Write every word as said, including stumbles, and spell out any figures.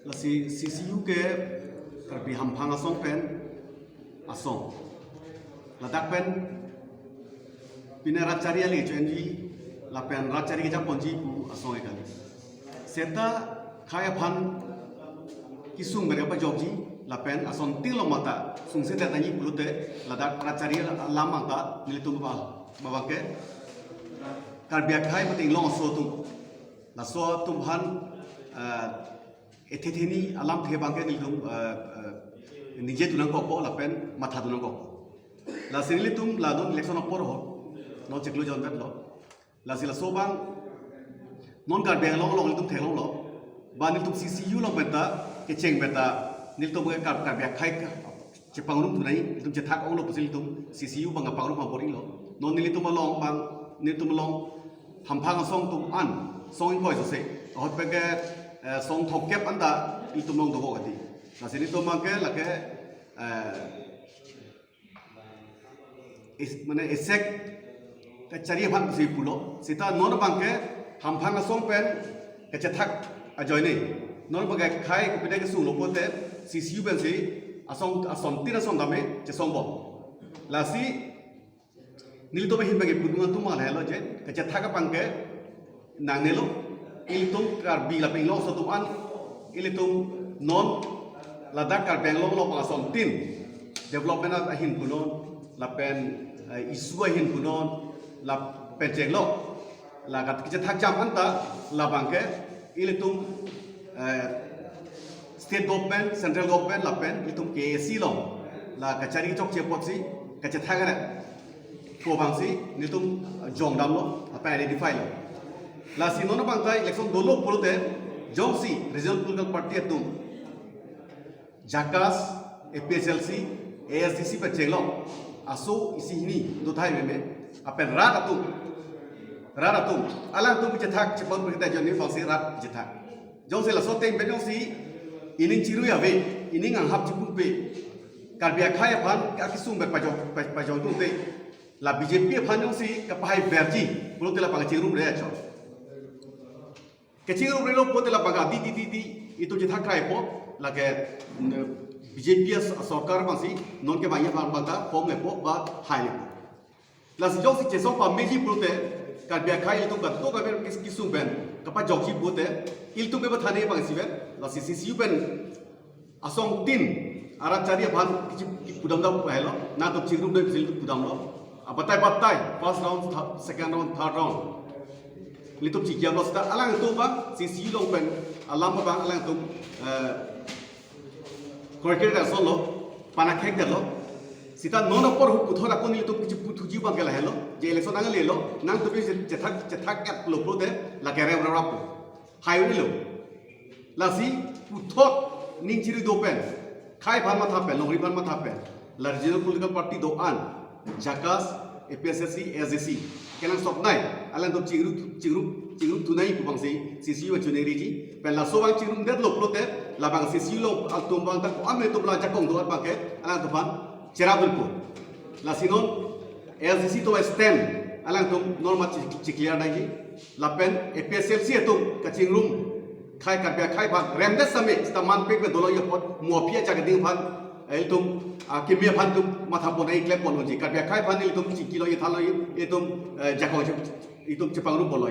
Lasi C C U ke Karbi Hamphang Asong pen asong. Ladak pen pine rat chari ale cho enji lapen rat chari kejaponji pu asong ekali. Seta khei aphan kesung ber kapajokji lapen asontin along mata sungse det nangji pulote ladak rat chari alam abang ta nelitum ba abang ke Karbi akhei mate inglong aso atum, laso atum aphan, eh, ethe theni alamthe abang ke nelitum, eh, eh, ningje tu nangkokpo lapen matha tu nangkokpo. Lasi nelitum la non election apor ho, non chiklo jon bet lo. Lasi laso abang non Karbi Anglong along nelitum theklonglo. Ba nelitum C C U along pen ta kecheng pen ta nelitum ke Kar-, Karbi akhei ke chepangrum tu nai, nelitum chethak onglo pusi nelitum C C U abang pangrum pangpor-ilo. Non nelitum along abang, nelitum along Hamphang Asong atum an song ingkoi sose, ahut pen ke, eh, song thomkep anta nelitum along dobo kati. Lasi nelitum abang ke lake, eh, is, mane isek kachari aphan pusi pulo. Seta non abang ke Hamphang Asong pen kachethak ajoine non abang ke khei kopine kesunglo pulote C C U pensi asong, asontin asong dame chesongbom. Lasi nelitum ahin abang ke pudun atum abang lahelo je kachethak abang ke nangnelo. Ilitum Karbi lapen inglong aso atum an, ilitum non ladak Karbi Anglong along asontin development ahin punon lapen, eh, issue ahin punon lapen chenglo. La kat kachethak jam anta labang ke ilitum, eh, state government, central government lapen ilitum K A C along la kachari chokche apotsi kachethak ret pu abangsi nelitum jongdamlo, apa identify lo. Lasi non abang ta election dolo pulote jongsi regional political party atum JACAS, A P H L C, A S D C pen chenglo, aso isi hini dothai meme, apen rat atum, rat atum, alangtum kachethak chepon pen kita jonni abangsi rat kachethak. Jongsi laso ateng pen jongsi ining chirui ave, ining anghap chipupe, Karbi akhei aphan akesung pen pajok, paj-, pajok tungte, la B J P aphan jongsi kapahai verji pulote labang kachingrumre acho. Kachingrumrelo pulote labang ka di di di di itum chethak kraipo, lake, mm, B J P as-, asorkar abangsi non ke bang ya bang bang ta form lepo ba hai lepo. Lasi jongsi chesong pameji pulote Karbi akhei ilitum kato kabe kes-, kesung pen kapajokji pulote ilitum ke bathane abangsi pen, lasi C C U pen asontin arat chari aphan kichi kipudam dam pu helo, nangtum chingrum dam pusi ilitum pudamlo. Abatai batai, first round, tha-, second round, third round, ilitum chikiyamlo seta alangtum abang C C U along pen alam abang alangtum, eh, korker asonlo, panakhek detlo. Seta non apor hu puthot ako nelitum kichi puthuji abang ke lahelo, je election nanglelo, nangtum pi chethak, chethak et lo pulote lake rem rap rap pu hai unilo. Lasi puthot ning chiri do pen, khei aphan matha pen, longri aphan matha pen, la regional political party do-an, JACAS, A P H L C, A S D C, kenangsot nai, alangtum chingrum, chingrum, chingrum thunai pu abangsi C C U achuning riji. Pen laso abang chingrum detlo pulote labang C C U along atum abang ta ko-an atum la jakong do-an abang ke alangtum aphan cherap dun pu. Lasi non A S D C atum stand alangtum non ma chi-, chiclear nangji. Lapen A P H L C atum kachingrum, khei Karbi akhei aphan remdet same seta manpek pen dolo apot mo aphi ajak ading aphan, eh, ilitum, ah, kimi aphan tum matha pon ai klem pon unji. Karbi akhei aphan ilitum chingkilo, ithalo, ilitum, eh, jakong che-, ilitum chepangrum ponlo.